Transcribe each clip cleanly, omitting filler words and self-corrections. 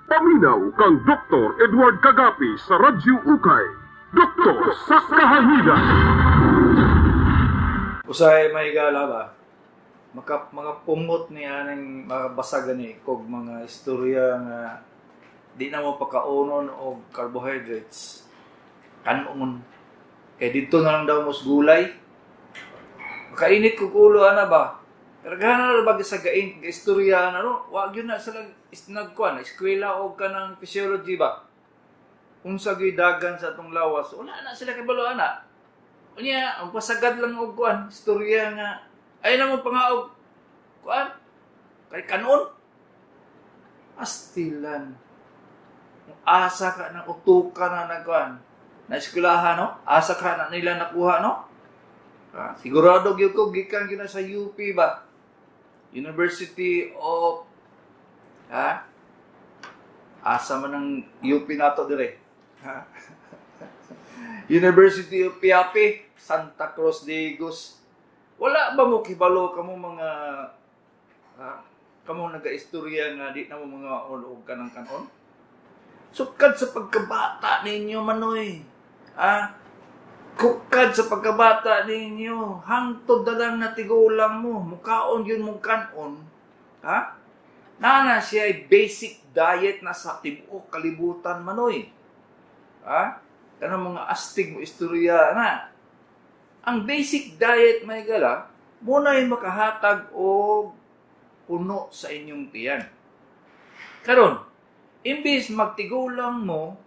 Paminaw kang Dr. Edward Kagapi sa Radyo Ukay. Doktor sa Kahahidan. Usahay may gala ba? Maka, mga pungot niya ng mga basagan ni kog mga istorya nga di na mo pakaonon og carbohydrates. Kanon. Kay dito na lang daw mos gulay. Makainit kog ulo ana ba? Pero gana na ba sa gain ga istorya ana no? Wa gyud na sila nagkuan, eskwela og kanang physiology ba? Unsa gyud dagan sa atong lawas, wala na sila kabalo ana. Unya, ang pasagad lang og kuan, istorya nga ay na mo pangaog kuan kay kanon. Astilan. Asa ka ng utukan na nagkuan. Na eskwelahan no? Asa ka na nila nakuha no? Ah, sigurado gyud ko gikan gyud na sa UP ba? University of, ha? Asa man ang UP nato dire? Ha? University of Piapi, Santa Cruz de Digos. Wala ba mo kibalo kamo mga, ha? Kamo nagaistorya nga di na mo mga og kanang kanon? Sukad sa pagkabata ninyo manoy. Ha? Kukad sa pagkabata ninyo, hangtod na lang na tigulang mo, mukaon yun mong kanon. Ha? Nana siya ay basic diet na sa tibuok kalibutan manoy. Ha? Kanang mga astig mo istorya na. Ang basic diet may gala, muna ay makahatag og puno sa inyong tiyan. Karon, imbis magtigulang mo,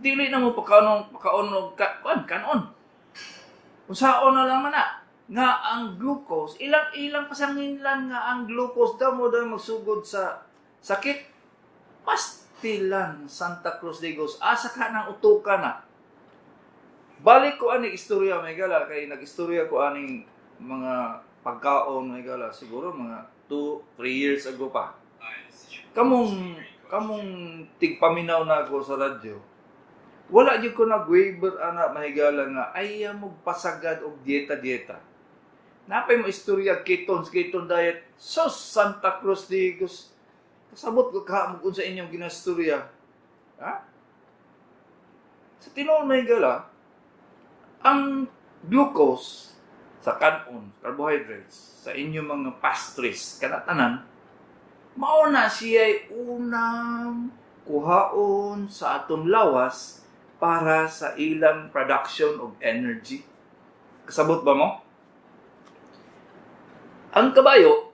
dili na mo pakaon pakaon og kuan kanon. Usaon na lang man na nga ang glucose, ilang-ilang pasanginlan nga ang glucose daw mo daw magsugod sa sakit. Pastilan, Santa Cruz Digos, asa ka ng utukan na. Balik ko ani istorya may gala kay nag-istorya ko aning mga pagkaon may gala siguro mga 2 3 years ago pa. Kamong kamong tigpaminaw na ako sa radyo. Wala gyud ko nag-waiver ana mahigala nga ay mo pasagad og dieta-dieta. Napay mo istorya ketones, ketone diet. Sos Santa Cruz Digos. Kasabot ko ka mo unsa inyong ginastorya. Ha? Sa tinuod mahigala, ang glucose sa kanon, carbohydrates, sa inyong mga pastries, kanatanan, mao na siya unang kuhaon sa atong lawas para sa ilang production of energy. Kasabot ba mo? Ang kabayo,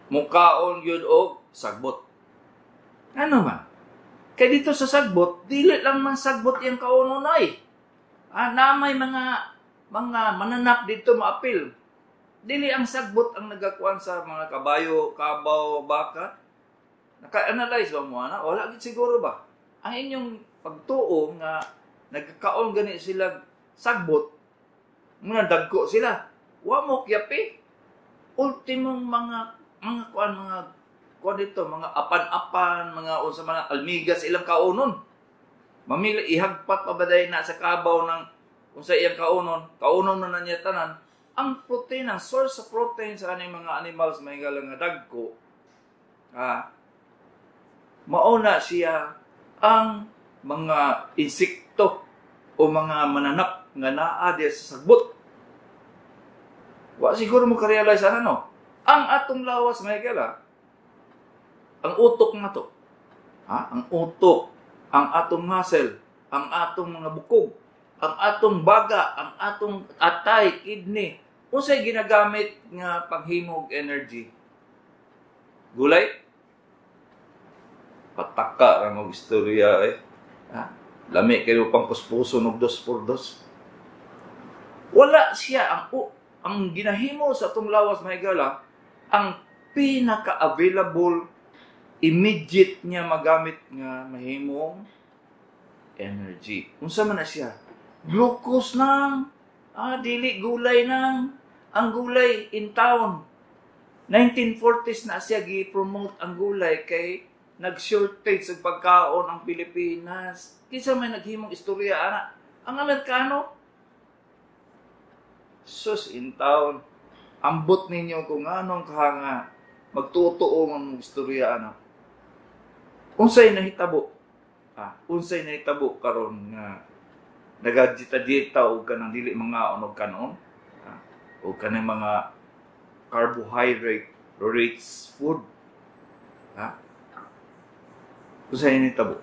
mukaon yun og sagbot. Ano man? Kaya dito sa sagbot, dili lang man sagbot yung kaonon ay. Ah, na may mga mananap dito maapil. Dili ang sagbot ang nagakuan sa mga kabayo, kabaw, baka. Naka-analyze ba mo ana? Wala gid siguro ba? Ang inyong pagtuo nga nagkakaon gani sila sagbot, muna dagko sila. Wa mo kyapi. Ultimong mga kuan dito, mga apan-apan, mga unsa man almigas ilang kaonon. Mamili ihagpat pa ba na sa kabaw ng unsa iyang kaonon, kaonon na na niya tanan. Ang protein, ang source sa protein sa kaning mga animals may nga dagko, ah, mauna siya ang mga insekto o mga mananap nga naa diya sa sagbot. Wa siguro mo ka-realize ana no. Ang atong lawas may gala, ang utok nga to. Ha? Ang utok, ang atong muscle, ang atong mga bukog, ang atong baga, ang atong atay, kidney. Unsay ginagamit nga panghimog energy? Gulay? Pataka ra mo istorya eh. Ha? Lami kayo pang puspuso og dos por dos. Wala siya ang ginahimo sa atong lawas mahigala, ang pinaka-available immediate niya magamit nga mahimong energy. Unsa man na siya? Glucose nang, dili gulay nang, ang gulay in town. 1940s na siya gi-promote ang gulay kay nag-shortage sa pagkaon ang Pilipinas. Kinsa may naghimong istorya ana? Ang Amerikano. Sus in town. Ambot ninyo kung anong kahanga magtutuo ang istorya ana. Unsay nahitabo? Ah, unsay nahitabo karon nga nagadita-dita og kanang dili mga og kanon? Ah, og kanang mga carbohydrate rich food. Ha? Unsay nahitabo?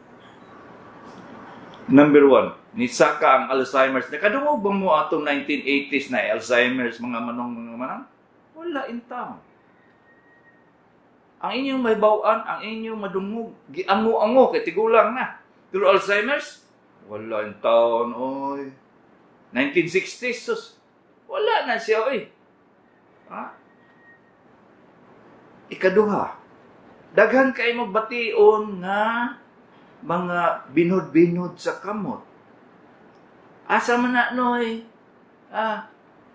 Number one, nisaka ang Alzheimer's. Nakadungog ba mo atong 1980s na Alzheimer's, mga manong, mga manang? Wala in town. Ang inyong mahibaw-an, ang inyong madungog, giango-ango kay tigulang na. Pero Alzheimer's, wala in town, oy. 1960s, sus, wala na siya, oy. Ha? Ikaduha, daghan kay magbation nga mga binhod-binhod sa kamot. Asa man na, noy? Ah,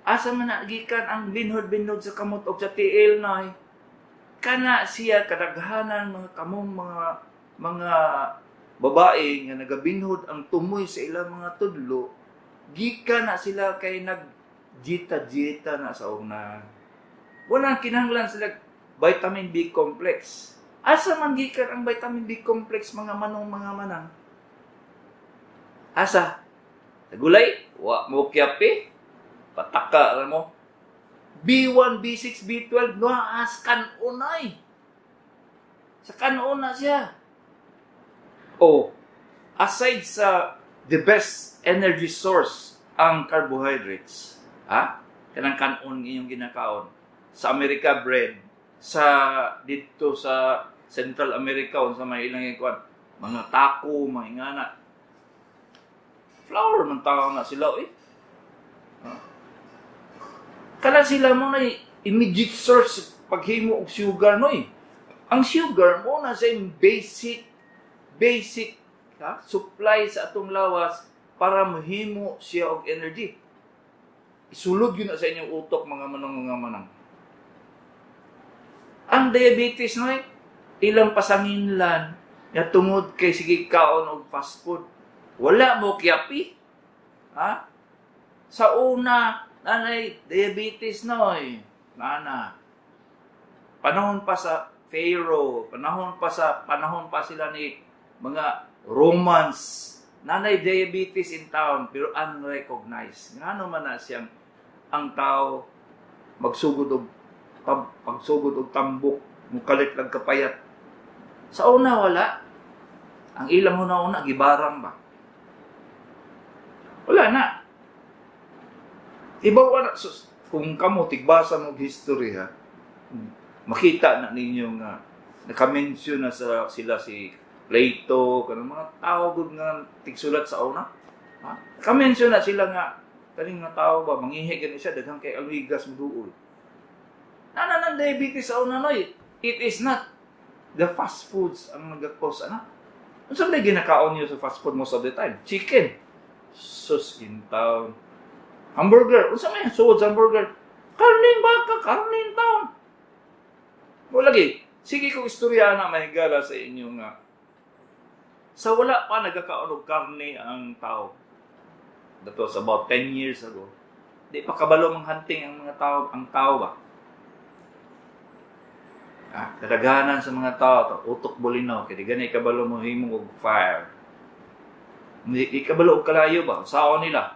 asa man na gikan ang binhod-binhod sa kamot og sa tiil, noy? Kana siya kadaghanan mga kamong mga babae nga nagabinhod ang tumoy sa ilang mga tudlo, gikan na sila kay nag-jita-jita na sa una. Wala kinahanglan sila vitamin B complex. Asa man gikan ang vitamin B complex, mga manong, mga manang? Asa? Sa gulay? Wa mo kyapi? Pataka ra mo. B1, B6, B12, noas kanunay. Sa kanuna siya. O, aside sa the best energy source ang carbohydrates, ha? Kanang kanon inyong ginakaon. Sa Amerika, bread. Sa dito sa Central America, unsa may ilang ikuan, mga taco, mga ingana. Flour man tao na sila, eh. Ha? Kana sila mo na immediate source paghimo og sugar, no, eh. Ang sugar mo na sa basic basic ha, supply sa atong lawas para mahimo siya og energy. Isulod yun na sa inyong utok, mga manong, mga manang. Ang diabetes, no, eh, ilang pasanginlan nga tungod kay sige kaon og fast food. Wala mo kyapi. Ha? Sa una, nanay, diabetes, noy. Nana. Panahon pa sa Pharaoh, panahon pa sila ni mga Romans, nanay diabetes in town pero unrecognized. Ngano man na siyang ang tao magsugod og pagsugod og tambok, mukalit lang kapayat. Sa una, wala. Ang ilang una-una gibarang ba? Wala na. Ibaw na sus, kung kamo tigbasa mo history, ha, makita na ninyo nga naka-mention na sa sila si Plato, kanang mga tao gud nga tigsulat sa una. Ha? Naka-mention na sila nga kaning nga tao ba manghihi gani siya, daghang kay alwigas moduol. Nana nang diabetes sa una, noy. It is not the fast foods ang nag-cause ana. Unsa man ginakaon niyo sa fast food most of the time? Chicken. Sus in town. Hamburger. Unsa may suod sa hamburger? Karning baka, karning taon. Mo lagi, sige kong istorya na mahigala sa inyo nga sa wala pa nagkakaon og karne ang tao. That was about 10 years ago. Di pa kabalo mang hunting ang mga tao, ang tao ba? Ah, kadaghanan sa mga tao, to, utok bulinaw, kay di gani kabalo mo himo og fire. Hindi kabalo og kalayo ba? Sao nila?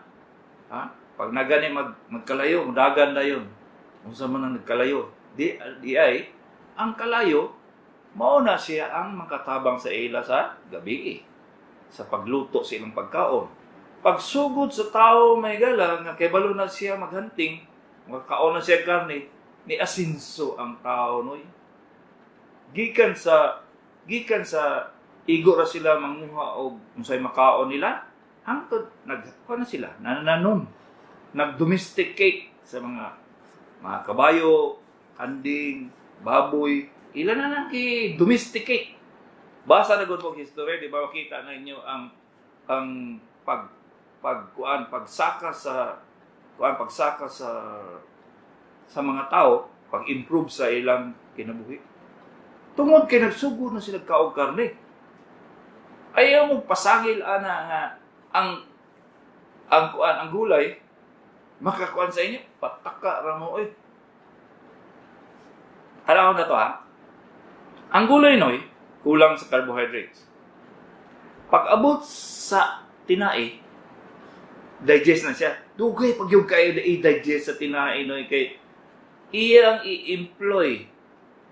Ha? Pag nagani magkalayo, mudagan na yun. Unsa man ang nagkalayo? Di ay, ang kalayo, mao na siya ang makatabang sa ila sa gabi, sa pagluto sa ilang pagkaon. Pagsugod sa tao may gala, nga kay balo na siya maghunting, makakaon na siya karne, ni asinso ang tao, noy. Gikan sa igo ra sila manguha og unsay makaon nila, hangtod nagkuha na sila, nanananom, nagdomesticate sa mga kabayo, kanding, baboy, ila na nang ki domesticate. Basa na gud mo history, di ba makita na inyo ang pag pagkuan pagsaka sa kuan pagsaka sa mga tao, pag-improve sa ilang kinabuhi. Tungod kay nagsugod na sila kaog karne. Ayaw mo pasangil ana nga ang kuan, ang gulay makakuan sa inyo, pataka ra mo oy. Alam na to, ha. Ang gulay, noy, Kulang sa carbohydrates. Pag abot sa tinai, digest na siya. Dugay pag yung kayo i-digest sa tinai, no, kay iyang i-employ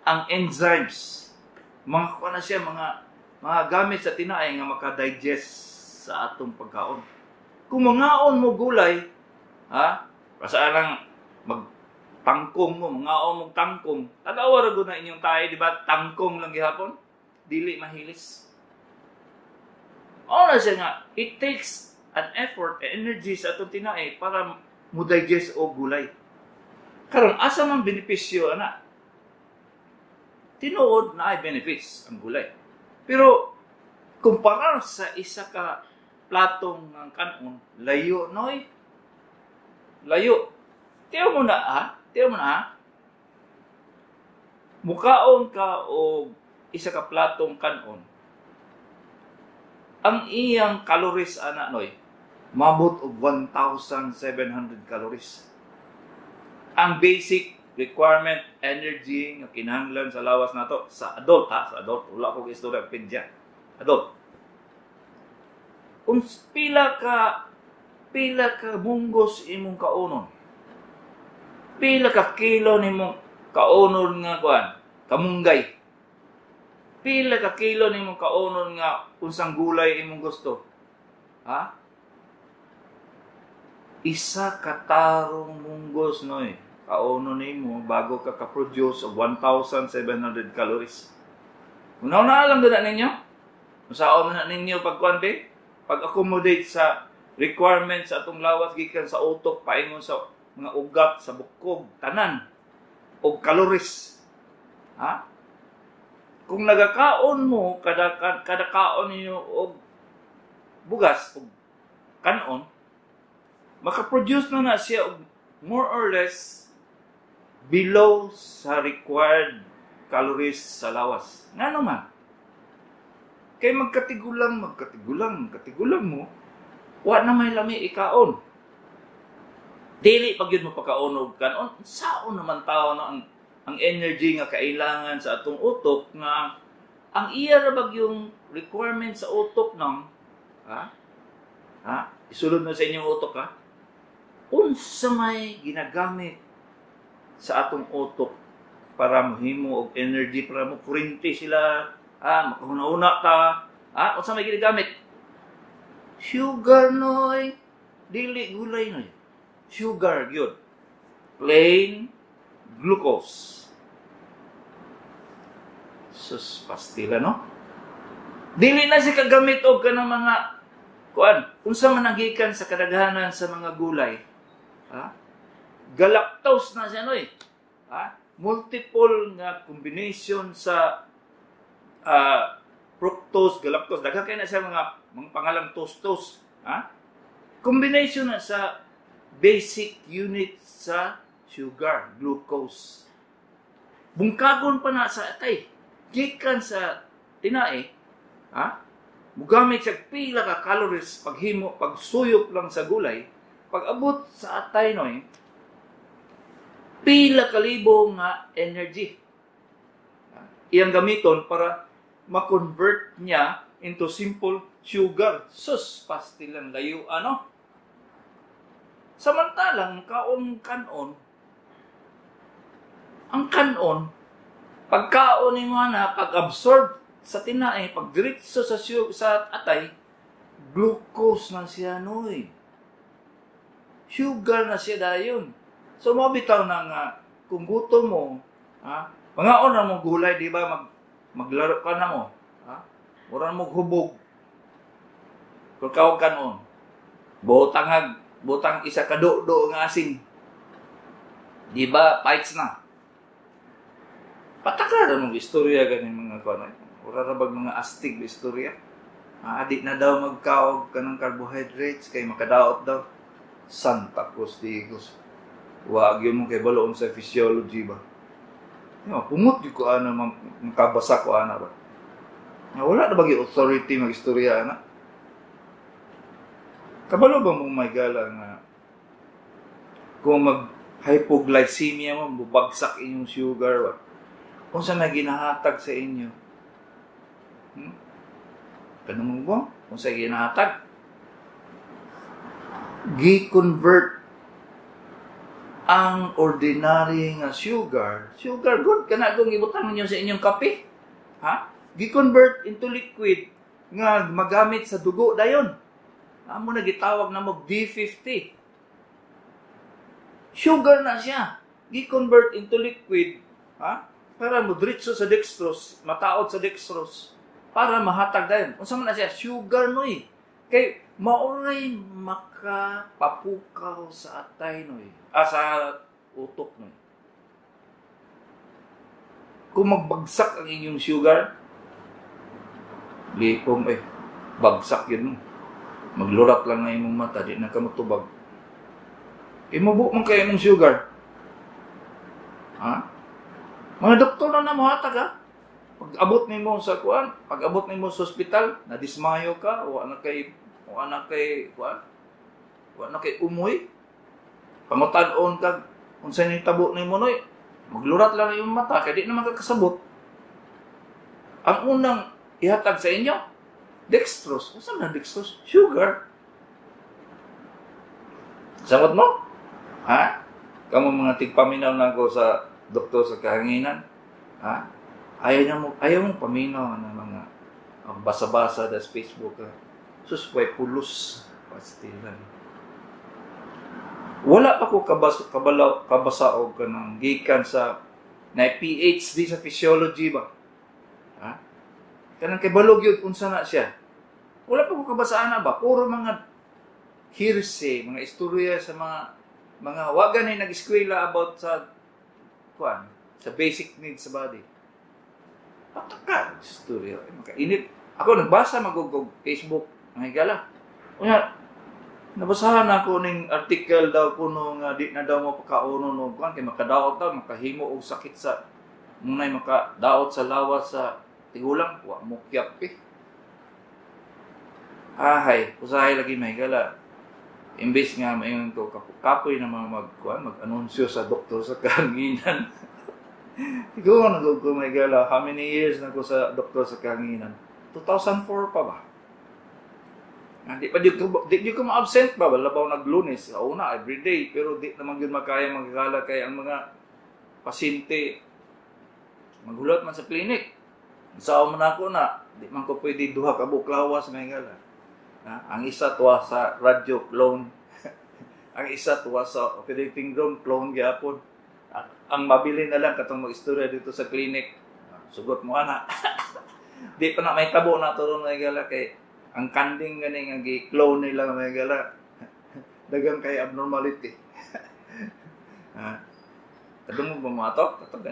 ang enzymes. Mga kuha na siya, mga gamit sa tinai nga maka-digest sa atong pagkaon. Kung mangaon mo gulay, ha? Basta lang magtangkong mo, mangaon mo tangkong. Tanawa ra gud na inyong tayo, di ba? Tangkong lang gihapon. Dili mahilis. Mao na siya nga, it takes an effort and energy sa atong tinai para mo digest og gulay. Karon, asa man benepisyo ana? Tinuod na ay benefits ang gulay. Pero kumpara sa isa ka platong ng kanon, layo noy. Layo. Tiyo mo na ha? Tiyo mo na ha? Mukaon ka og isa ka platong kanon. Ang iyang calories ana noy, mabot og 1,700 calories. Ang basic requirement energy nga kinahanglan sa lawas nato sa adult ha, sa adult, wala ko istorya pedya. Adult. Kung pila ka munggos imong kaunon. Pila ka kilo nimong kaunon nga kuan, kamunggay. Pila ka kilo nimong kaunon nga unsang gulay imong gusto. Ha? Isa ka tarong munggos noy kaunon nimo bago ka ka-produce og 1,700 calories. Una na lang na ninyo. Unsaon na ninyo pagkuan be? Pag-accommodate sa requirements sa atong lawas gikan sa utok paingon sa mga ugat sa bukog tanan og calories. Ha? Kung nagakaon mo kada kada kaon ninyo og bugas og kanon, maka-produce na na siya og more or less below sa required calories sa lawas. Ngano man? Kay magkatigulang, magkatigulang, magkatigulang mo, wa na may lami ikaon. Dili pag yun mo pagkaon og kanon, saon naman tao na ang energy nga kailangan sa atong utok nga ang iya ra bag yung requirement sa utok ng ha? Ha? Isulod na sa inyong utok ha? Unsa may ginagamit sa atong utok para mohimo og energy, para mo kuryente sila, ha, makahuna-huna ta, ha, unsa may ginagamit? Sugar noy, dili gulay noy. Sugar gyud. Plain glucose. Sus, pastila no? Dili na siya kagamit og kanang mga kuan, unsa man ang gikan sa kadaghanan sa mga gulay. Ha? Galactose na siya noy. Ha? Multiple nga combination sa fructose, galactose, daghan kay na siya mga pangalang toast. Ha? Combination na sa basic unit sa sugar, glucose. Bungkagon pa na sa atay. Gikan sa tinae, ha? Mugamit siya pila ka calories paghimo, pagsuyop lang sa gulay, pag abot sa atay noy, pila ka libo nga energy. Iyang gamiton para ma-convert niya into simple sugar. Sus, pastilan layo ano? Samantalang kaon kanon, ang kanon, pagkaon nimo na, pag-absorb sa tinae, pag diretso sa atay, glucose na siya noy. Sugar na siya dayon. So mao bitaw na nga kung gutom mo, ha, mangaon na mo gulay, di ba, maglaro ka na mo, ha? Mura mo hubog. Kung kaon kanon, butang butang isa ka do nga asin. Di ba, fights na. Pataka ra mong istorya ganing mga kuan. Ura ra bag mga astig na istorya. Ah, di na daw magkaog kanang carbohydrates kay makadaot daw. Santa Cruz Digos. Wa gyud mo kay baloon sa physiology ba. Ya, pungot gyud ko ana makabasa ko ana ba. Ya, wala na bagi authority mag-istorya ana. Kabalo ba mong may gala nga kung mag hypoglycemia mo, mubagsak inyong sugar ba? Kung sa may ginahatag sa inyo, Kanunggong kung sa ginahatag, gi-convert ang ordinary nga sugar, sugar good kana kung ibutang ninyo sa inyong kape, ha? Gi-convert into liquid nga magamit sa dugo dayon. Amo na gitawag na mo D50. Sugar na siya. Gi-convert into liquid, ha? Para modritso sa dextrose, mataod sa dextrose para mahatag dayon. Unsa man na siya? Sugar noy. Kay maoray makapapukaw sa atay noy. Ah, sa utok noy. Kung magbagsak ang inyong sugar, lipong eh, bagsak yun mo. Maglurat lang na imong mata, di na ka matubag. Imubo man kayo imong sugar. Ha? Mga doktor na namuhatag ha. Pag abot nimo sa kuan, pag abot nimo sa ospital, nadismayo ka, wa na kay kuan, wa na kay umoy. Pangutan-on ka unsa ni tabo nimo noy, maglurat lang imong mata kay di na makakasabot. Ang unang ihatag sa inyo, dextrose. Unsa man dextrose? Sugar. Samot mo? Ha? Kamo mga tigpaminaw na ako sa doktor sa kahanginan. Ha? Ayaw mo paminaw ng mga basa-basa sa Facebook. Ha? Sus, way pulos. Pastilan. Wala pa ko kabasa og kanang gikan sa na PhD sa physiology ba. Ha? Kanang kay balog yun unsa na siya. Wala pa ko kabasaan na ba. Puro mga hearsay, mga istorya sa mga wa gani nag-eskwela about sa kuan, sa basic needs sa body. Pataka istorya, makainit. Ako nagbasa magugog Facebook mga higala. Unya nabasahan ako ning article daw kuno nga di na daw mo pagkaono no kuan kay makadaot daw, makahimo og sakit sa munay makadaot sa lawas sa tigulang, wa mo kyap eh. Ahay, usahay lagi may higala. Imbes nga maingon ko kapoy na mga magkuan, mag-anunsyo sa doktor sa kahanginan. Ikaw nagug ko may gala, how many years na ko sa doktor sa kahanginan? 2004 pa ba? Di pa di ko ma-absent ba? Labaw naglunes, sa una, everyday, pero di naman yun makaya magkala kay ang mga pasyente maghulot man sa clinic. Sa man ako na, di man ko pwede duha ka buklawas may gala. Ha? Ang isa tuwa sa radyo clone. Ang isa tuwa sa operating room clone gyapon. Ang mabili na lang katong mag-istorya dito sa clinic. Sugot mo ana. Di pa na may tabo na to ron may gala kay ang kanding gani nga gi-clone nila may gala. Dagang kay abnormality. Ha? Kadung mo ba mo ato? Katong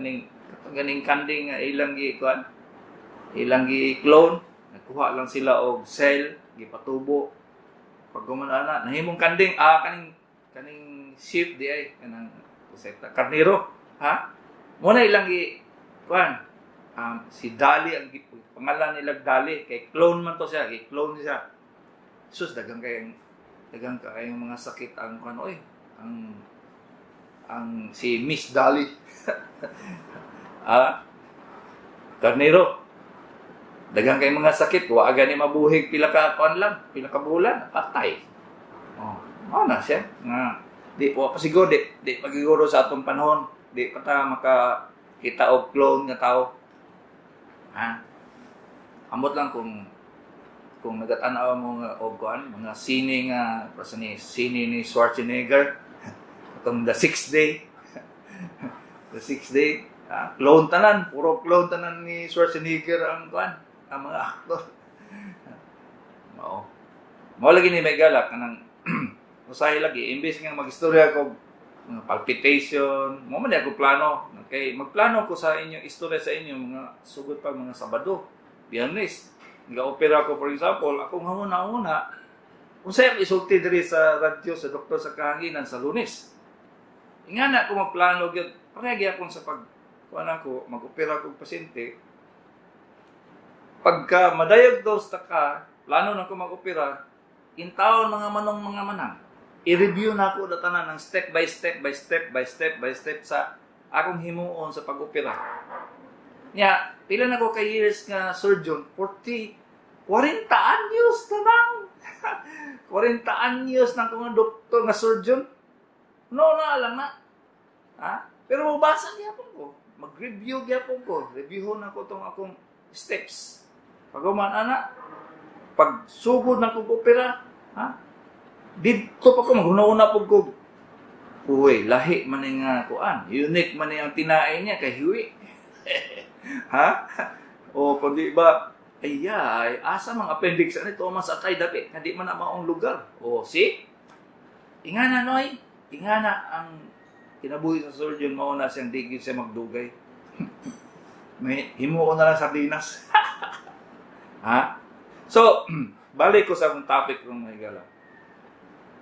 ganing kanding nga ilang gi-kuan? Ilang gi-clone, nagkuha lang sila og cell, gipatubo. Pag gumana nahimong kanding, kaning sheep di ay kanang kuseta karnero, ha? Mo na ilang gi kuan. Si Dali ang pangalan nila Dali kay clone man to siya, gi-clone siya. Sus, dagang kayong mga sakit ang kuan oy, ang si Miss Dali. Ah, karnero. Daghang kay mga sakit, wa gani mabuhig pila ka kuan lang, pila ka bulan, patay. Oh, mao na siya nga di po pa siguro di pagiguro sa atong panahon, di pa ta makakita og clone nga tao. Ha? Amot lang kung nagatan-aw mo nga og kuan, mga sine nga prasa ni sine ni Schwarzenegger atong The Sixth Day. The Sixth Day, clone tanan, puro clone tanan ni Schwarzenegger ang kuan, ang mga aktor. Mao. Mao lagi ni Megala kanang usahay lagi imbes nga magistorya ko mga palpitation, mo man ako plano. Okay, magplano ko sa inyo istorya sa inyo mga sugod pa mga Sabado, Biyernes. Nga-opera ko for example, akong una-una unsay ang isulti diri sa radyo sa doktor sa kahanginan sa Lunes. Ingana ko magplano gyud, pareha gyapon sa pag kuan ako mag-opera kog pasyente. Pagka madiagnose ta ka, plano na ko mag-opera, intawon mga manong mga manang. I-review na ako datanan ng step by step by step by step by step sa akong himuon sa pag-opera. Nya, pila na ko kay years nga surgeon? 40 anyos na lang. 40 anyos na ko nga doktor nga surgeon. No na lang na. Ha? Pero mabasa gyapon ko. Mag-review gyapon ko. Reviewon ako tong akong steps. Pag-uman ana, pag sugod na kong opera, ha? Dito pa ko maghuna-una pug ko. Uy, lahi man ni nga kuan. Unique man ni ang tinae niya kay hiwi. Ha? O kung di ba, ay, asa mang appendix ani to man sa atay dapit, nga di man na maong lugar. O, see? Ingana noy, ingana ang kinabuhi sa surgeon, mao na siyang di gyud siya magdugay. May himuon na lang sardinas. Ha? So, balik ko sa akong topic kung mahigala.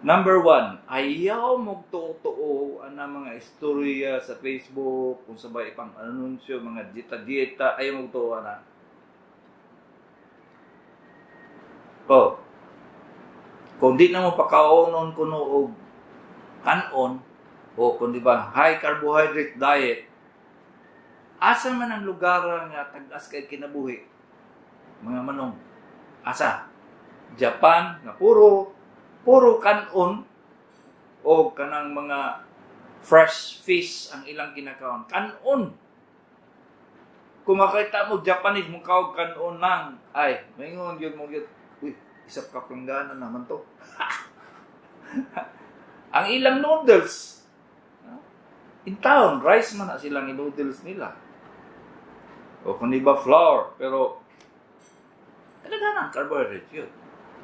Number 1, ayaw magtuo-tuo ang mga istorya sa Facebook, kung sabay ipang anunsyo, mga dieta-dieta, ayaw magtuo na. Oh, kung di na mo pakaonon kuno og kanon, o kung di ba high carbohydrate diet, asa man ang lugar nga tag-as kay kinabuhi? Mga manong, asa? Japan, nga puro kanon o kanang mga fresh fish ang ilang kinakaon. Kanon. Kung makita mo Japanese mo kaog kanon nang, ay, maingon yun mo yun, uy, isap ka planggana naman to. Ang ilang noodles, in town, rice man na silang noodles nila. O kung iba flour, pero talaga na carbohydrate yun.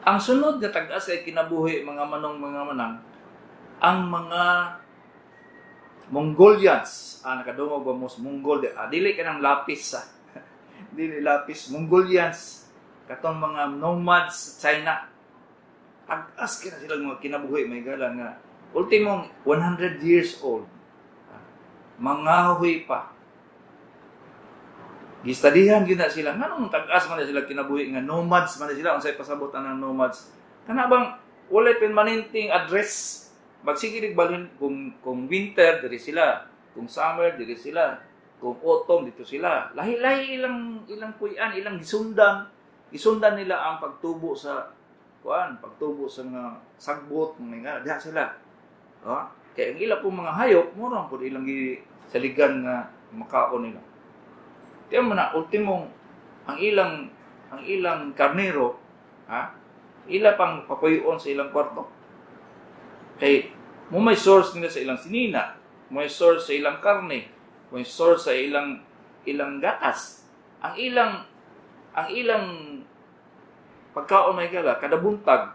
Ang sunod na tag-as ay kinabuhi mga manong mga manang, ang mga Mongolians. Nakadungog ba mo sa Mongol? Dili ka ng lapis. Dili lapis. Mongolians. Katong mga nomads sa China. Tag-as kina sila mga kinabuhi. May gala nga. Ultimong 100 years old. Mangahoy pa. Gistadihan gyud na sila. Nganong tag-as man na sila kinabuhi nga nomads man na sila, unsay pasabotan ng nomads? Kana bang walay permanenteng address? Magsige balhin kung winter diri sila, kung summer diri sila, kung autumn dito sila. Lahi-lahi ilang puy-an, ilang gisundan. Gisundan nila ang pagtubo sa kuan, pagtubo sa mga sagbot, mga nga diha sila. Ha? Kay ang ila pong mga hayop, mo ra pud ilang saligan nga makaon nila. Tiyan mo na, ultimong, ang ilang karnero, ha? Ila pang papuyon sa ilang kwarto. Kay, mo may source nila sa ilang sinina, may source sa ilang karne, may source sa ilang gatas. Ang ilang pagkaon may gala, kada buntag,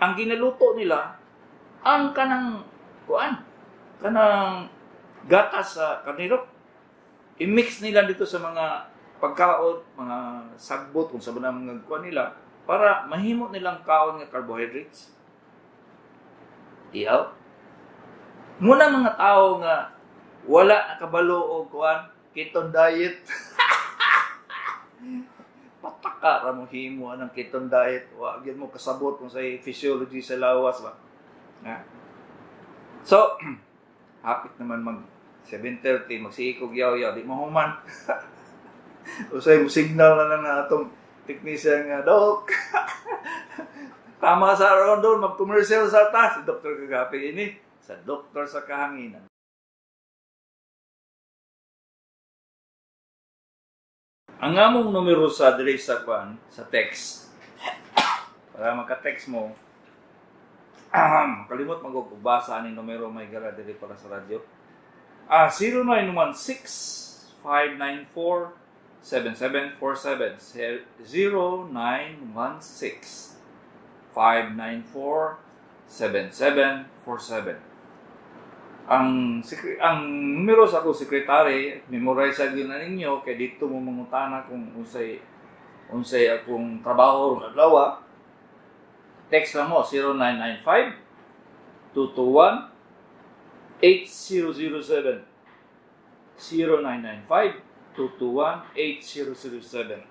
ang ginaluto nila, ang kanang, kuan, kanang gatas sa karnero. I-mix nila dito sa mga pagkaon, mga sagbot, kung sa mga kuan nila, para mahimo nilang kaon nga carbohydrates. Iyaw. Muna mga tao nga wala nakabalo og kuan, keto diet. Pataka ra mo himo anang keto diet, wa gyud mo kasabot kung sa physiology sa lawas ba. Ha? So, hapit naman mag 7:30, magsiikog yaw-yaw, di mahuman. Usay mo signal na lang na atong technician nga, Dok. Tama sa aron doon, mag-commercial sa ta. Si Dr. Kagapi ini, sa Doktor sa Kahanginan. Ang among numero sa diri sa kwan, sa text, para maka-text mo, kalimot mag-ubasa ni numero may gara diri para sa radyo. 0916-594-7747. 0916-594-7747. Ang numero sa akong sekretary, memorize gyud na ninyo kay dito mo mangutana kung unsay akong trabaho ron adlaw. Text lang mo 0995-221-8007. 0995-221-8007.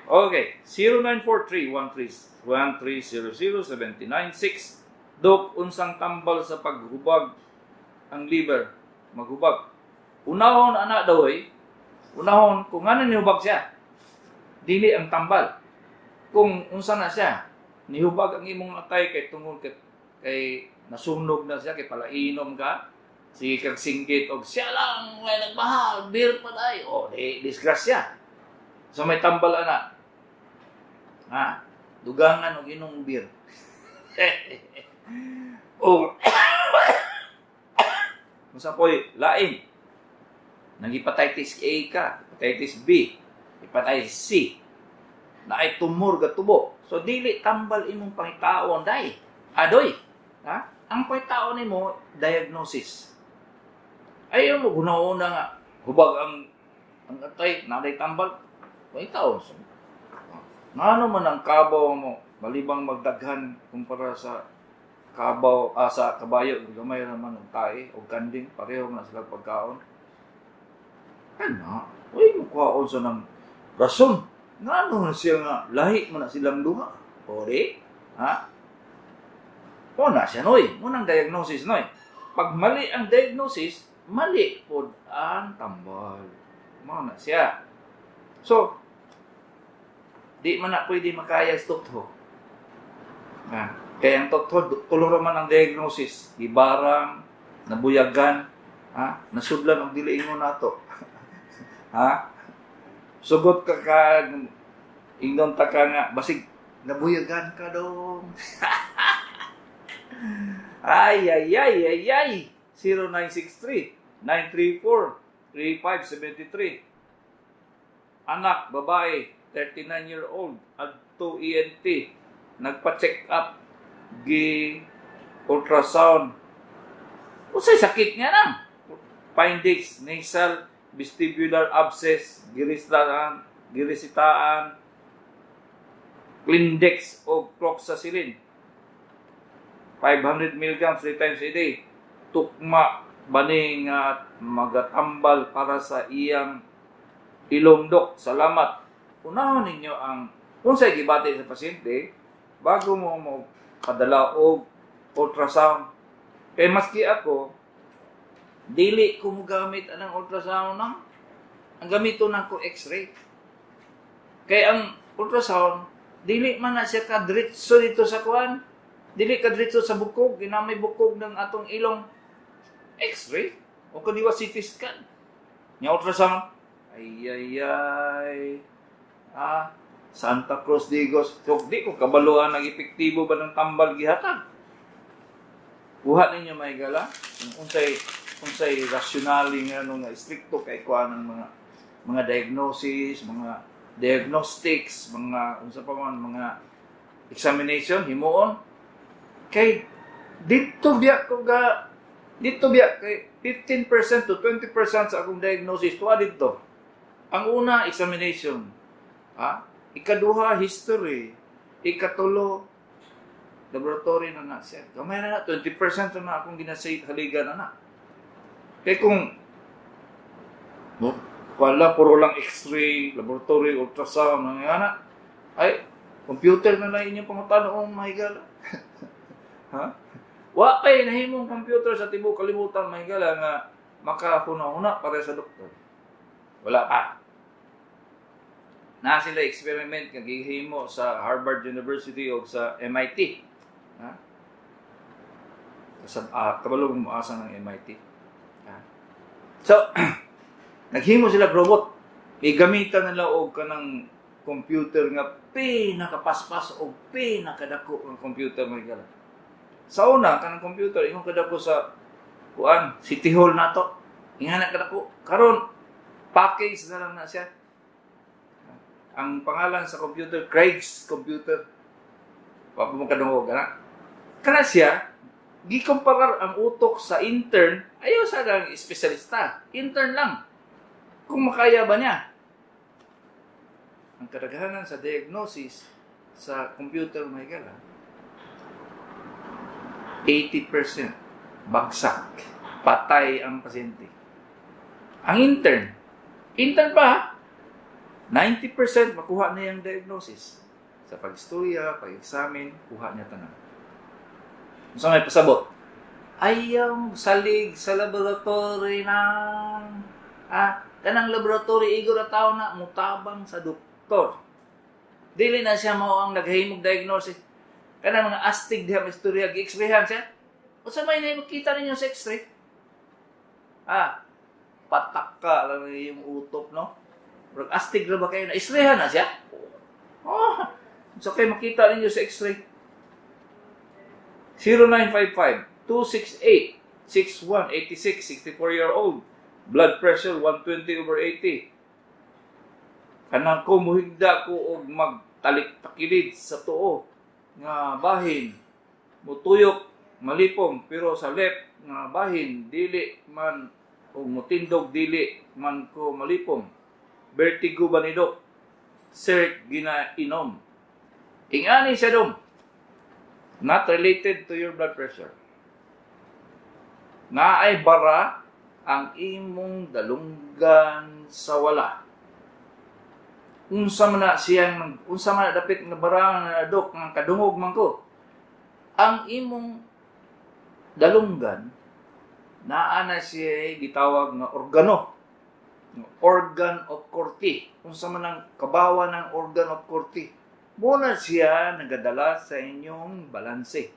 Okay, 0943-1300-796. Dok, unsang tambal sa paghubag ang liver? Maghubag. Unahon ana daw eh. Unahon kung ano nihubag siya. Dili ang tambal. Kung unsa na siya, nihubag ang imong atay kay tungod kay nasunog na siya, kay palainom ka, sige kag singgit og siya lang may nagmahal, beer pa day. O di disgrasya. So may tambal ana. Ha? Dugangan og inom beer. O unsa poy lain? Nang hepatitis A ka, hepatitis B, hepatitis C, naay tumor gatubo. So dili tambal imong pangitaon day. Adoy. Ha? Ang pangitaon nimo diagnosis. Ayaw mo guna-una nga hubag ang atay naday tambal. Pangitaon. So, ngano man ang kabaw mo malibang magdaghan kumpara sa kabaw sa kabayo, gamay ra man og tae og kanding, pareho na sila pagkaon. Ano? Uy, mukuhaon sa nang rason. Ngano na siya nga lahi man na silang duha. O di? Ha? O na siya noy. Munang diagnosis noy. Pag mali ang diagnosis, mali pod ang tambal. Mao na siya. So, di man na pwede makaya sa totoo. Ha? Kaya ang totoo, tulo man ang diagnosis. Gibarang, nabuyagan, ha? Nasudlan og dili ingon nato. Ha? Sugot ka ka, ingnon ta ka nga, basig, nabuyagan ka dong. Ay, ay, ay, ay, ay. 0963-934-3573. Anak, babae, 39-year-old, adto ENT, nagpa-check up, gi ultrasound. Unsay sakit niya nang? Findings, nasal vestibular abscess, giresitaan, Clindex o cloxacillin. 500 mg 3 times a day. Tukma bani nga magatambal para sa iyang ilong, dok? Salamat. Unahon ninyo ang unsay gibati sa pasyente bago mo mo padala og ultrasound. Kay maski ako, dili ko mo gamit anang ultrasound nang ang gamito nako X-ray. Kay ang ultrasound dili man na siya kadritso dito sa kuan. Dili kadritso sa bukog, ginamay bukog ng atong ilong. X-ray o kadiwa CT scan. Nya ultrasound, ay ay ay. Ah, Santa Cruz Digos. So, di ko kabaluan ang epektibo ba ng tambal gihatag. Kuha ninyo may gala kung unsay rasyonali nga ano nga istrikto kay kuan ang mga diagnosis, mga diagnostics, mga unsa pa man mga examination himuon. Kay dito biya ko ga dito biya kay 15% to 20% sa akong diagnosis tuwa dito. Ang una, examination. Ha? Ikaduha, history. Ikatulo, laboratory na na siya. Gamay na na, 20% na akong ginasahaligan na na. Kaya kung no, wala, puro lang x-ray, laboratory, ultrasound, mga na, ay, computer na lang inyong pangutanoong mahigala. Ha? Wa kay nahimong computer sa tibuok kalibutan mahigala nga makahuna-huna para sa doktor. Wala pa. Na sila experiment nga gihimo sa Harvard University o sa MIT. Ha? Sa kabalo mo asa ng MIT. Ha? So, naghimo sila robot. Gamitan nila og kanang computer nga pinakapaspas o pinakadako ang computer mahigala. Sa una, kanang computer, ingon kadako sa kuan, City Hall nato. Ingana kadako. Karon package na lang na siya. Ang pangalan sa computer, Craig's computer. Wa pa mo kadungog ana. Kana siya, gikomparar ang utok sa intern, ayaw sa lang espesyalista. Intern lang. Kung makaya ba niya. Ang kadaghanan sa diagnosis sa computer may gala, 80% bagsak. Patay ang pasyente. Ang intern pa, 90% makuha niya ang diagnosis. Sa pag-istorya, pag-examine, kuha niya tanan. Unsa may pasabot? Ayaw salig sa laboratory ng Ah, kanang laboratory igo ra tawo na mutabang sa doktor. Dili na siya mao ang naghimog diagnosis. Kanang mga astig diha istorya gi-x-rayhan siya. Unsa may makita ninyo sa x-ray? Ah, patak ka lang yung utok, no? Murag astig ra ba kayo na x-rayhan na siya? Oh, unsa kay makita ninyo sa x-ray? 0955 268 6186, 64-year-old. Blood pressure 120/80. Kanang ko muhigda ko og magtalik-takilid sa tuo nga bahin, mutuyok, malipong, pero sa left nga bahin dili man og mutindog, dili man ko malipong. Vertigo ba ni, Dok? Sir, ginainom. Ingani siya dong. Not related to your blood pressure. Naay bara ang imong dalunggan sa wala. Unsa man na siyang unsa man na dapit nga bara nga, Dok, nga kadungog man ko? Ang imong dalunggan naa na siya gitawag nga organo. Organ of Corti. Unsa man ang kabawa ng organ of Corti? Mo na siya nagadala sa inyong balanse.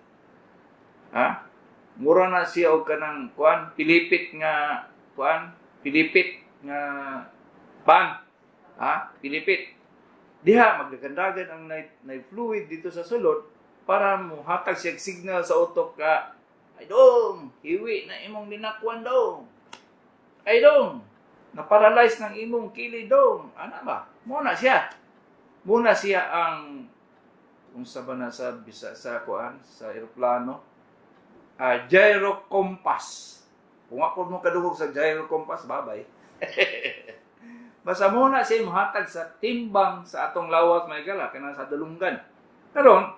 Ha? Mura na siya og kanang kuan, pilipit nga kuan, pilipit nga pan. Ha? Pilipit. Diha magdagandagan ang nay fluid dito sa sulod para mohatag siya signal sa utok ka, "Ay dong, hiwi na imong linakwan dong. Ay dong, na-paralyze ng imong kilid dong." Ana ba? Mo na siya. Muna siya ang unsa ba na sa bisa sa kuan sa eroplano, gyro compass. Kung ako mo kadungog sa gyro compass, babay. Basta muna siya mohatag sa timbang sa atong lawas, may gala kana sa dalunggan. Karon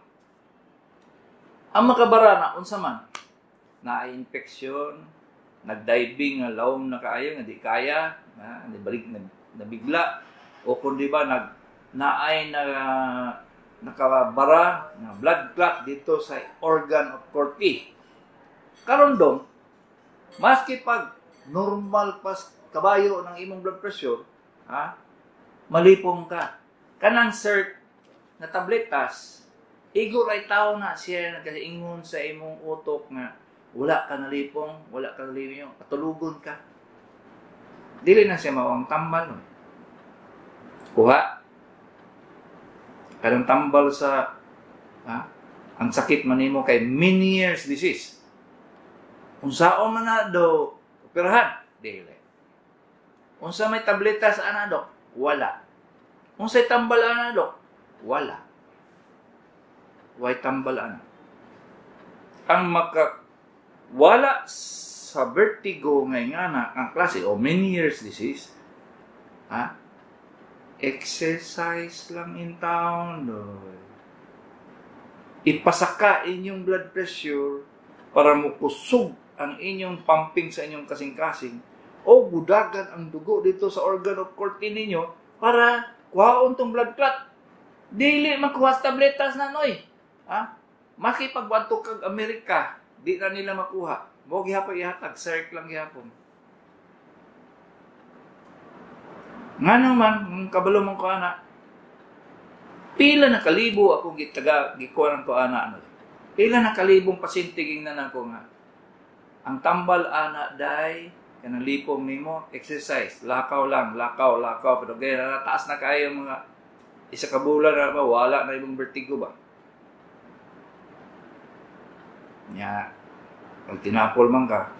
ang makabara na unsa man na infeksyon, nagdiving nga lawom na kaayo nga di kaya na nibalik na, nabigla, o kung di ba nag naay na nakabara na blood clot dito sa organ of Corti. Karon dong, maski pag normal pas kabayo ng imong blood pressure, ha, malipong ka. Kanang cert na tabletas, igo ray tao na siya nagkaingon sa imong utok nga wala ka nalipong, wala ka nalipong, patulugon ka. Dili na siya mao ang tambal. No? Kuha. Kanang tambal sa ha, ang sakit man nimo kay Meniere's disease. Unsaon man na do operahan? Dili. Unsa may tableta sa ana, Dok? Wala. Unsay tambal ana, Dok? Wala. Way tambal ana. Ang maka wala sa vertigo nga ingana ang klase o Meniere's disease, ha? Exercise lang in town, doy. Ipasaka inyong blood pressure para mukusog ang inyong pumping sa inyong kasing-kasing o budagan ang dugo dito sa organ of Corti ninyo para kuhaon tong blood clot. Dili makuha sa tabletas na, noy. Ha? Makipagwadto kag Amerika, di na nila makuha. Mo gihapon ihatag, cert lang gihapon. Nga naman, kung kabalo mong kuana, pila na kalibo ako gitaga, gikuha ng kuana. Ano? Pila na kalibong pasyente gingnan ako nga. Ang tambal ana day, kanang lipong nimo, exercise, lakaw lang, lakaw, lakaw. Pero gaya na taas na kayo mga isa ka bulan na ba, wala na imong vertigo ba? Nya, pag tinapol man ka,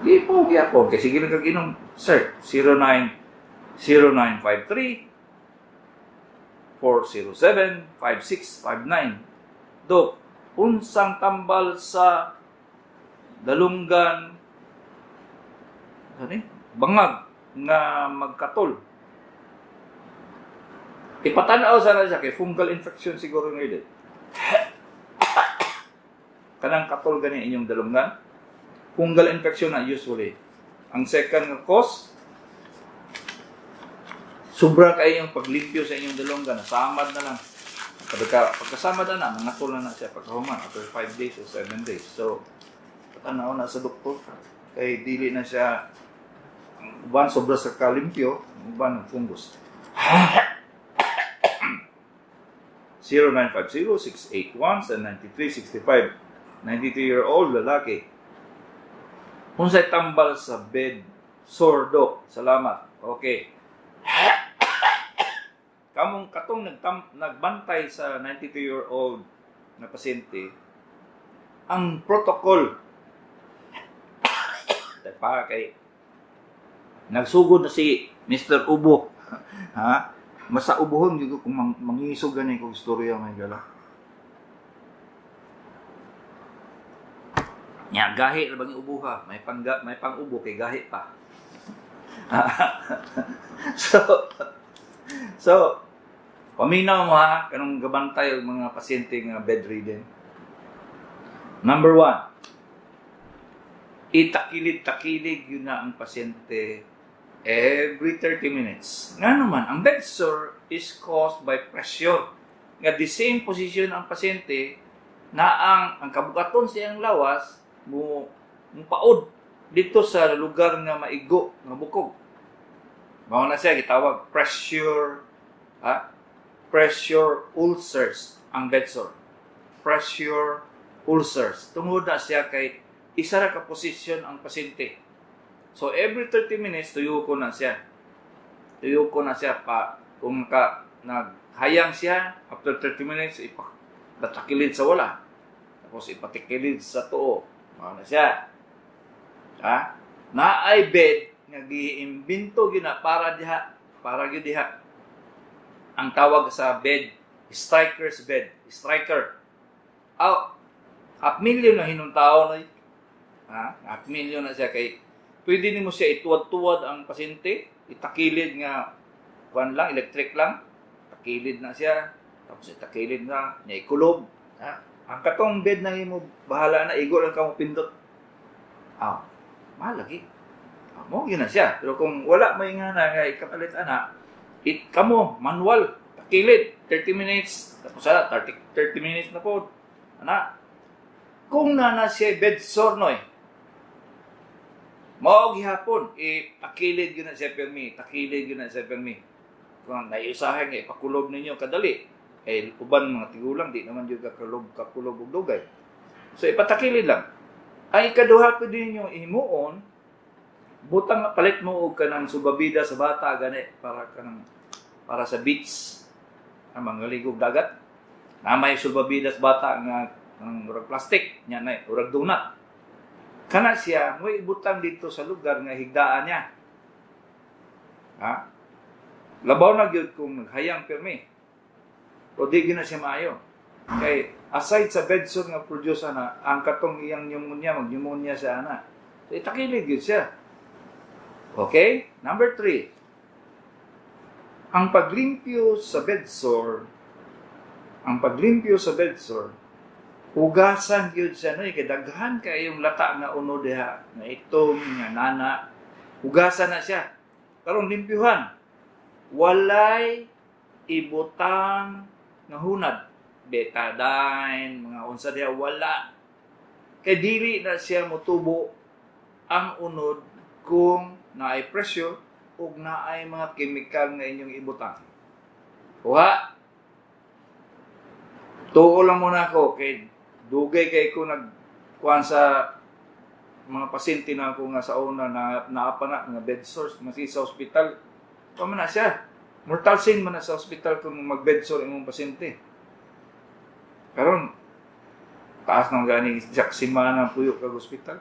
di po gyapon. Kasi sige lang kag inom, sir, 090953 407 5659. Dok, unsang tambal sa dalunggan ano bangag nga magkatol? Ipatanaw sana siya kay fungal infection siguro ngayon. Kanang katol gani inyong dalunggan, fungal infection na usually. Ang second nga cause, sobra kay yung paglimpyo sa inyong dalunggan, nasamad na lang. Pagkasamad na na, nangatol na na siya pagkahuman after 5 days or 7 days. So, patanaw na sa doktor kay dili na siya Ang uban sobra sa kalimpyo, ang uban ng fungus. 0950-681-9365. 92-year-old lalaki. Unsay tambal sa bed sore, Dok? Salamat. Okay. Kamong katong nagbantay sa 92-year-old na pasyente, ang protocol pa kay nagsugod na si Mr. Ubo. Ha? Masa ubohon gyud kung mangisog gani kog istorya may gala. Nya gahi ra bang ubo ha? May pangga, may pang-ubo kay gahi pa. So paminaw mo ha kanong gabantay og mga pasyente nga bedridden. Number 1, itakilid-takilig yun na ang pasyente every 30 minutes. Nga naman, ang bed sore is caused by pressure. Nga the same position ang pasyente na ang kabukaton siyang lawas mo paod dito sa lugar nga maigo, nga bukog. Mao na siya gitawag pressure, ha? Pressure ulcers ang bed sore. Pressure ulcers. Tungod na siya kay isa ra ka posisyon ang pasyente. So every 30 minutes tuyo ko na siya. Tuyo ko na siya pa kung ka naghayang siya after 30 minutes ipatakilid sa wala. Tapos ipatikilid sa tuo. Mao na siya. Ha? Naay bed nga giimbento gina para diha, para gyud diha. Ang tawag sa bed, striker's bed, striker. Aw, half million na hinuntao na. Ha? Half million na siya kay pwede nimo siya ituwad-tuwad ang pasyente, itakilid nga kuan lang, electric lang, takilid na siya, tapos itakilid na, niya ikulob. Ha? Ang katong bed na imo bahala na, igo lang kamo pindot. Ah, mahal lagi. Ah, mo yun na siya. Pero kung wala may nga na nga ikapalit ana, it kamo manual, takilid 30 minutes, tapos ala 30 minutes na po. Ana. Kung na siya bed sore noy, mao gihapon itakilid gyud na siya pirmi, takilid gyud na siya pirmi. Kung naiusahay nga ipakulob ninyo kadali, kay uban mga tigulang di naman gyud kakulob og dugay. So ipatakilid lang. Ang ikaduha pwede ninyo himuon, butang palit mo og kanang subabida sa bata gani para kanang para sa beach, ang mga ligog dagat. Na may subabida sa bata nga ang murag plastic nya na murag donut. Kana siya mo ibutang dito sa lugar nga higdaan niya. Ha? Labaw na gyud kung naghayang pirmi. O di gyud na siya maayo. Kay aside sa bed sore nga produce ana, ang katong iyang pneumonia, mag-pneumonia siya ana. So itakilid gyud siya. Okay? Number 3. Ang paglimpyo sa bed sore, ang paglimpyo sa bed sore, ugasan gyud siya no, kay daghan kayong lata nga uno diha, nga itom, nga nana. Ugasan na siya. Karon limpyuhan. Walay ibutang nga hunad, betadine, mga unsa diha, wala. Kay dili na siya motubo ang unod kung naay pressure ug naay mga chemical nga inyong ibutang. Kuha. Tuo lang muna ako kay dugay kay ko nagkuan sa mga pasyente na ako nga sa una na naapa na nga bed sores maski sa ospital. Pa man na siya. Mortal sin man na sa ospital kung mag bed sore imong pasyente. Karon taas nang gani jak semana puyo kag ospital.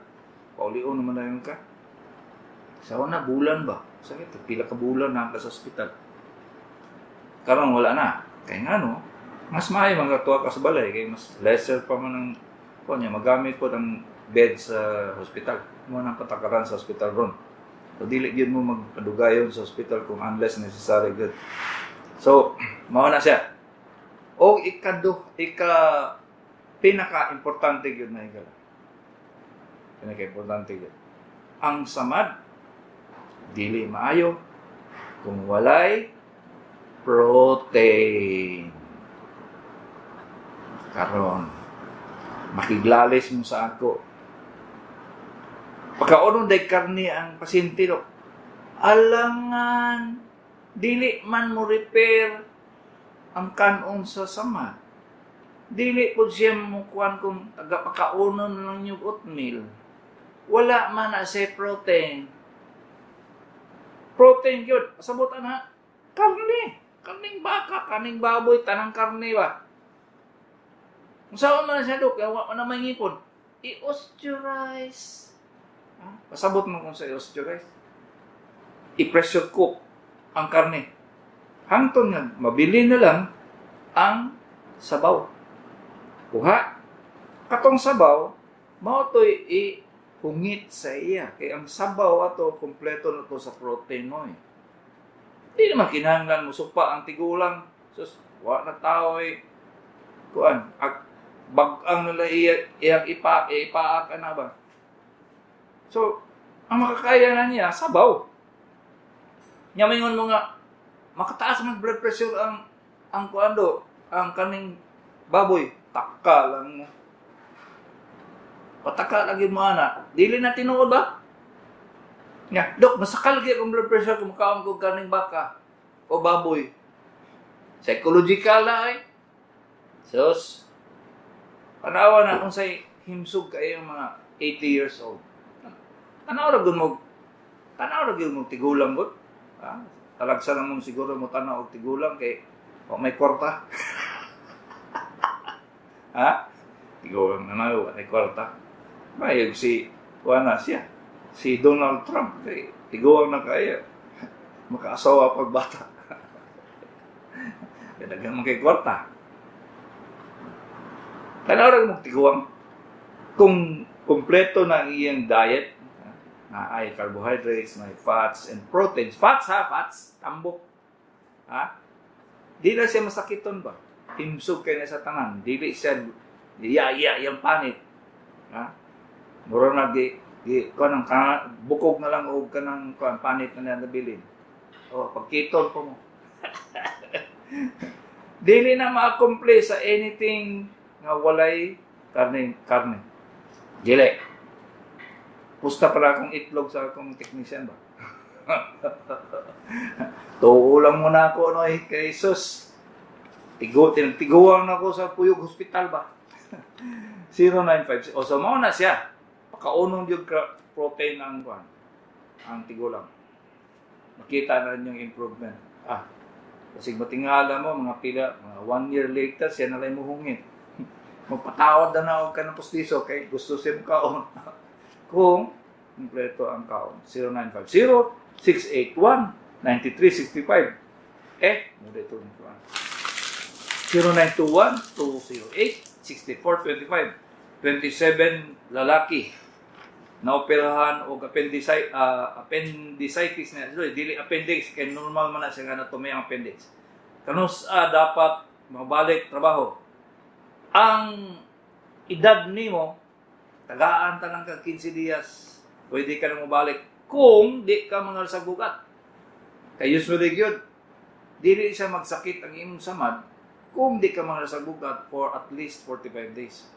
Paulion naman na yun ka. Sa una bulan ba? Sakit pila ka bulan na ka sa ospital. Karon wala na. Kay ngano, mas maayo mga tuwa ka sa balay kay mas lesser pa man ang kuan niya, magamit po ang bed sa hospital. Mo nang patakaran sa hospital ron. So dili gyud mo magpadugayon sa hospital kung unless necessary gyud. So mao na siya. O ika pinaka importante gyud na higala. Pinaka importante gyud. Ang samad dili maayo kung walay protein. Karon makiglalis mo sa ako. Pagkaonon day karni ang pasyente, Dok. Alangan, dili man mo repair ang kanon sa samad. Dili po siya mo kuan kung tagapakaunon lang yung oatmeal. Wala man na siya protein. Protein yun. Pasabot ana. Karne. Karning baka, karning baboy, tanang karne ba? Kung saan man siya, Dok, wa man na may ngipon. I-osteurize. Ha? Pasabot mo kung sa i-osteurize. I-pressure cook ang karne. Hangtod nga, mabili na lang ang sabaw. Kuha. Katong sabaw, mao to'y ihungit sa iya. Kay ang sabaw ato, kompleto na to sa protein mo eh. Di naman kinahanglan mo supa ang tigulang. Sus, wa na tao eh. Kuan, bag-ang nila iyang ipaak na ba? So, ang makakaya na niya, sabaw. Nya maingon mo nga, makataas mag blood pressure ang kuando, ang kaning baboy, taka lang mo. Pataka lagi mo ana. Dili na tinuod ba? Nga, Dok, masakal gyud ang blood pressure kung makaon ko kaning baka o baboy. Psychological na ay. Sus, tanawa na kung say himsog kayo mga 80 years old. Tanaw ra gyud mo tigulang gud. Ha? Talagsa lang mo siguro mo tanaw og tigulang kay wa may kwarta. Ha? Tigulang na na, wa may kwarta. Mayag si kuana siya. Si Donald Trump kay tigulang na kaya. Makaasawa pag bata. Daghan man kay kwarta. Tanaw ra mo tiguang kung kompleto na ang iyang diet, na ay carbohydrates, na fats and proteins. Fats ha, fats, tambok. Ha? Di na siya masakiton ba? Himsog kay na sa tanan. Dili siya iya yang panit. Ha? Mura na gi kuan ang bukog na lang og kanang kuan panit na nabilin. Oh, pagkiton po mo. Dili na ma-accomplish sa anything nga walay karne. Dili. Pusta pala akong itlog sa akong technician ba? Tuo lang muna ako no eh, kay Jesus. Tinagtiguang na ako sa Puyog Hospital ba? 095. O so mao na siya. Pakaunong gyud protein ang kuan, ang tigulang. Makita na rin yung improvement. Ah, kasi matingala mo mga pila, mga 1 year later siya na lang muhungit. Magpatawad na na og kanang pustiso kay gusto siya kaon. Kung kompleto ang kaon. 0950-681-9365. Eh, muna ito ng kuan. 0921-208-6425. 27 lalaki naoperahan og appendicitis na. Sorry, dili appendix kay normal man na siya nga anatomy ang appendix. Kanus dapat mabalik trabaho? Ang edad nimo, tagaan ta lang kag 15 dias, pwede ka na mobalik kung di ka mangal sa gugat. Kay usually gyud dili siya magsakit ang imong samad kung di ka mangal sa gugat for at least 45 days.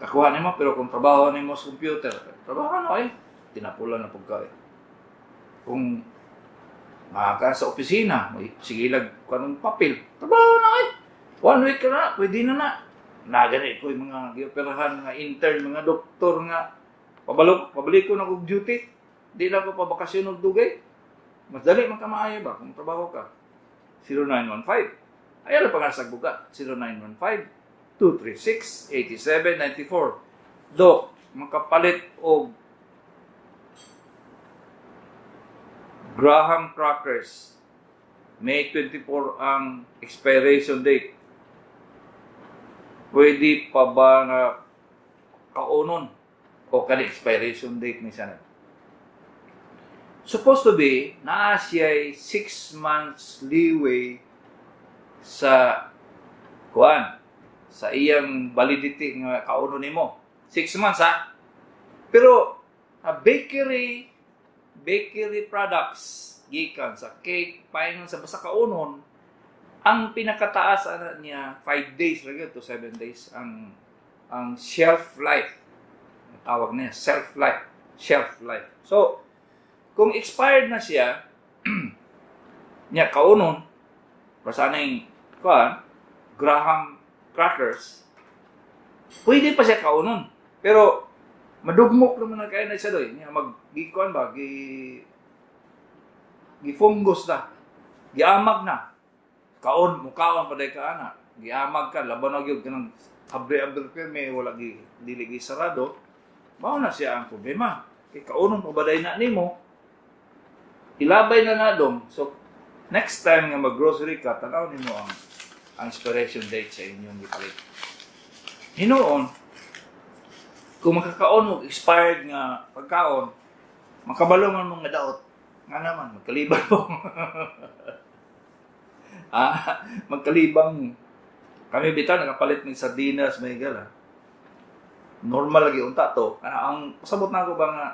Kakuha nimo, pero kung trabaho nimo sa computer, trabaho na eh, tinapula na pagkain. Kung maka sa opisina, may sigilag kanong papel, trabaho na eh. 1 week na, pwede na na. Nagani ko yung mga gioperahan, mga intern, mga doktor nga, pabalik ko na kog duty, di lang ko pabakasyon og dugay. Mas dali man ka maayo ba kung trabaho ka. 0915. Ayaw lang pangasag bugat. 0915-236-8794. Dok, makapalit og Graham crackers. May 24 ang expiration date. Pwede pa ba nga kaunon? O kani expiration date ni siya na? Supposed to be, naa siya'y 6 months leeway sa kuan, sa iyang validity nga kaunon nimo. 6 months ha. Pero a bakery products gikan sa cake, paingon sa basta kaunon, ang pinakataas ana niya 5 days ra gyud to 7 days ang shelf life. Ang tawag niya shelf life, shelf life. So Kung expired na siya, nya kaunon, basta ning kuan, graham crackers, pwede pa siya kaunon. Pero madugmok naman na kaya na siya doy. Nya mag gikuan ba, gi fungus na. Giamag na. Kaon, mukaon pa day ka ana. Giamag ka, laban na gyud kanang abre-abre pirmi, wala gi dili gi sarado. Mao na siya ang problema. Kay kaunon pa ba day na nimo? Ilabay na na dong. So next time nga mag-grocery ka, tanaw nimo ang expiration date sa inyong gipalit. Hinuon, kung makakaon mo expired nga pagkaon, makabalo man mo nga daot. Nga naman, magkalibang mo. Ah, magkalibang. Kami bitaw nakapalit ng sardinas, may gala. Normal lagi unta to. Ana ang pasabot na ako ba nga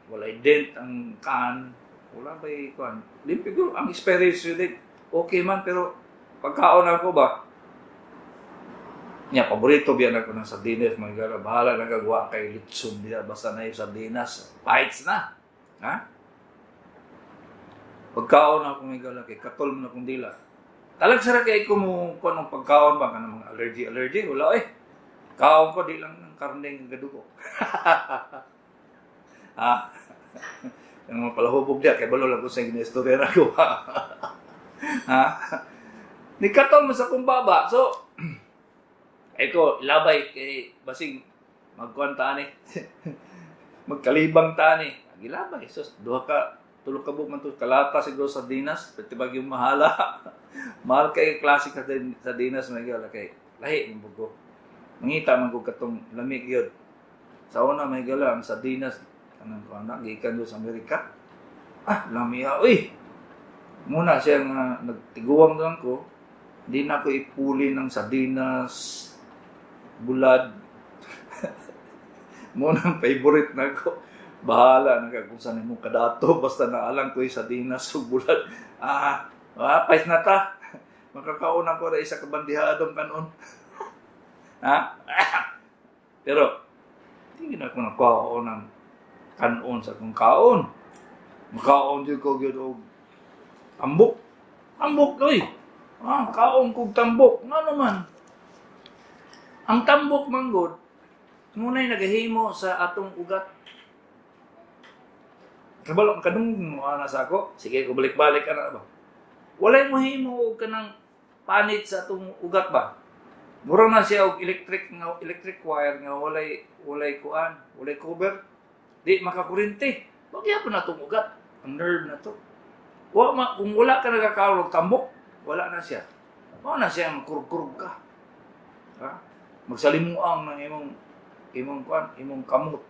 walay dent ang can, wala ba kuan. Limpyo gyud ang expiration date. Okay man, pero pagkaon ako ba? Nya paborito biya na ko ng sardinas, mga gala. Bahala na gagawa kay litson diya basta na yung sardinas. Bites na. Ha? Pagkaon ako may gala kay katol mo na kong dila. Talag sara kay ko mo kuan ng pagkaon ba kanang mga allergy allergy wala eh. Kaon ko di lang ng karneng gadugo. Ha? Ang mga palahubog diya kay balo lang ko sa ginaistorya na ko. Ha? Ni katol mo sa kong baba. So ay ko ilabay kay basing magkuan ta ani. Magkalibang ta ani. Gilabay sus duha ka tulo ka buok man to kalata siguro sa dinas, pwede ba yung mahala. Mahal kay klase ka sa dinas may gala kay lahi man ko. Mangita man ko katong lamig yun. Sa una may gala ang sardinas kanang kuan na gikan sa Amerika. Ah, lami ah, uy. Muna siya nga nagtiguang lang ko, di na ko ipuli ng sardinas bulad. Muna ang favorite na ko. Bahala na ka kung saan mo kadato basta naalang ko yung sardinas ug bulad. Ah, pais na ta. Makakauna ko ra isa ka bandihadong kanon. Ha? Pero hindi na ko nakaon ng kanon sa akong kaon. Makaon jud ko gyud og tambok. Tambok oy. Ah, kaon kog tambok. Ngano man? Ang tambok manggod ngunay nagahimo sa atong ugat. Kabalo kadung mo ana sa ako. Sige ko balik-balik ana ba. Walay mo himo og kanang panit sa atong ugat ba. Mura na siya og electric wire nga walay walay kuan, walay cover. Di makakurente. Bagya pa na atong ugat, ang nerve na to. Wa ma, kung wala ka nagkakaon og tambok, wala na siya. Mao na siya magkurog-kurog ka. Ha? Magsalimuang ng imong imong kuan, imong kamot.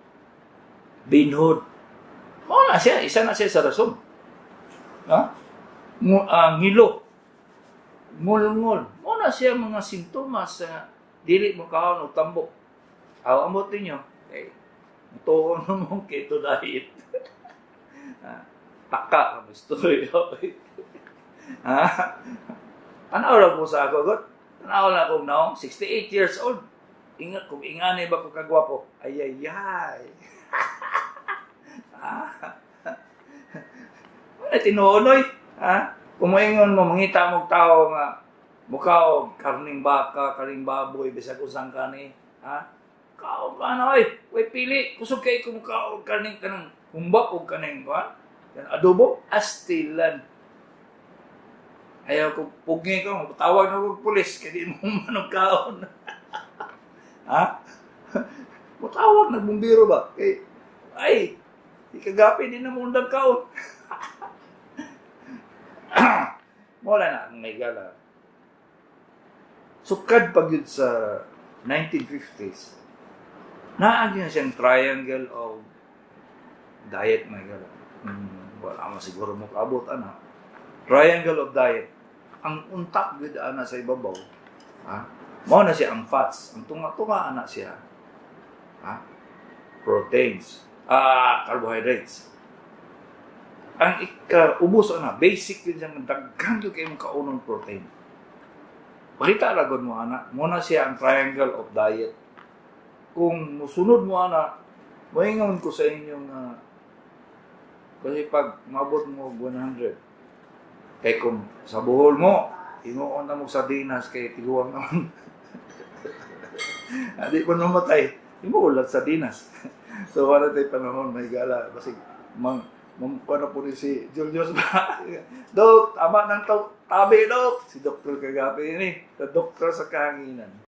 Binhod. Mao na siya, isa na siya sa rason. Ha? Ngilo. Ngol-ngol. Mao na siya mga sintomas sa dili mo kaon og tambok. Aw amot ninyo kay mutuon mo keto diet. Ha? Taka ka gusto. Ha? Tanaw lang ko sa ako, god. Tanaw lang akong naong, 68 years old. Ingat kung ingani ba ko kagwapo. Ay ay ay. Ah. Wala tinuonoy, ha? Kung moingon mo mangita mo tao nga mukha og karning baka, karning baboy, bisag usang kani, ha? Kaon ka na oy, way pili, kusog kay ko mukha og karning kanang humba og kaning kuan. Kan adobo astilan. Ayaw ko pugi ko, tawag na og pulis kay di mo manog kaon. Ha? Mutawag nagbumbiro ba? Kay ay ikagapi din na mo undang kaon. Wala na ang may gala. Sukad pag yun sa 1950s, naagi na siyang triangle of diet, may gala. Wala mo siguro mo kaabot, ana. Triangle of diet. Ang untak gud ana sa ibabaw. Ha? Mao na siya ang fats. Ang tunga-tunga ana siya. Ha? Proteins. Ah, carbohydrates. Ang ikaubos ana, basic yun siyang daghan yun kayo kaunong protein. Pakita ra gud mo ana, mo na siya ang triangle of diet. Kung musunod mo ana, moingon ko sa inyong Basi pag mabot mo og 100. Kay kung sa Bohol mo, himuon na mo sardinas kay tiguang naman. Di pa mamatay, himuon lang sardinas. So wala tayo panahon, may gala. Basig, mang, mang na po ni si Julius ba? Dok, tama ng tabi, Dok! Si Dr. Kagapi ni, sa doktor sa kahanginan.